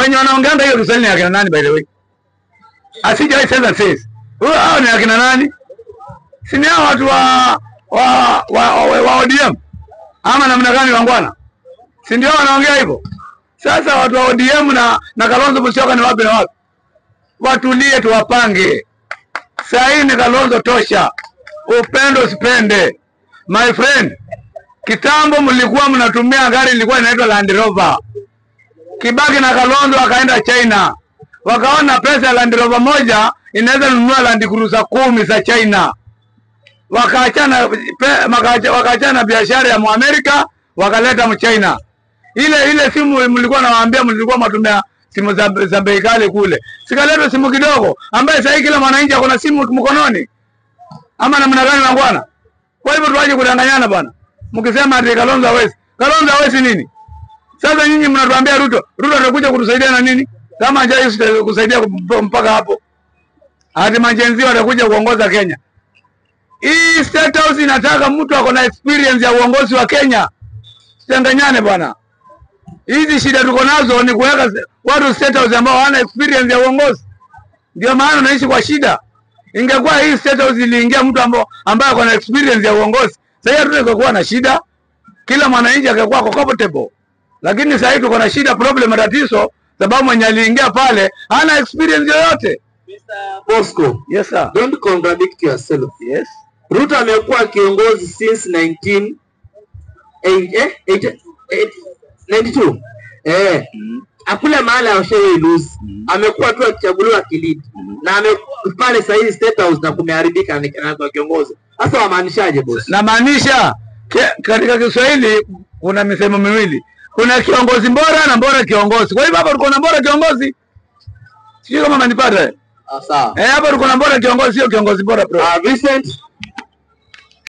Wenye wanaongeanga hiyo Kiswahili ni akina nani, by the way? Asije sasa sisi. Hao ni akina nani? Si ni hao watu wa ODM ama namna gani wangwana? Si ndio wanaongea hivyo? Sasa watu wa ODM na Kalonzo Musyoka ni wapi na wapi? Watulie, tuwapange. Saa hii ni Kalonzo tosha. Upendo usipende. My friend, kitambo mlikuwa mnatumia gari ilikuwa inaitwa Land Rover. Kibaki na Kalonzo wakaenda China. Wakaona pesa ya Land Rover moja inaweza nunua Land Cruiser 10 za China. Wakaachana biashara ya Muamerika, wakaleta Mchina. Ile simu mlikuwa nawaambia, mlikuwa mnatumia simu za bei kali kule. Sikaleta simu kidogo ambaye sasa kila mwananchi ako na simu mkononi. Ama namna gani bwana? Kwa hivyo tuaje kudanganyana bwana. Mkisema ati Kalonzo hawezi. Kalonzo hawezi nini? Sasa nyinyi mnatuambia Ruto, Ruto atakuja kutusaidia na nini? Kama hajai kusaidia mpaka hapo. Hadi majenzi watakuja kuongoza Kenya. Hii State House inataka mtu ako na experience ya uongozi wa Kenya. Sidanganyane bwana. Hizi shida tuko nazo ni kuweka watu State House ambao hawana experience ya uongozi. Ndio maana naishi kwa shida. Ingekuwa hii State House iliingia mtu ambaye ako na experience ya uongozi, sasa hatungekuwa na shida. Kila mwananchi angekuwa comfortable. Lakini sasa tuko na shida, problem, tatizo, sababu mwenye aliingia pale hana experience yoyote. Mr. Bosco. Yes sir. Don't contradict yourself. Yes. Ruto amekuwa kiongozi since 1992. Hakuna mahali ashawahi lose. Amekuwa tu akichaguliwa akilead. Na amekuwa pale sasa hivi State House na kumeharibika na kwa kiongozi. Sasa wamaanishaje boss? Namaanisha katika Kiswahili kuna misemo miwili. Kuna kiongozi bora na bora kiongozi. Kwa hivyo hapa tuko na bora kiongozi. Sio kama mnanipata. Sawa. Hapa tuko na bora kiongozi, sio kiongozi bora bro. Vincent.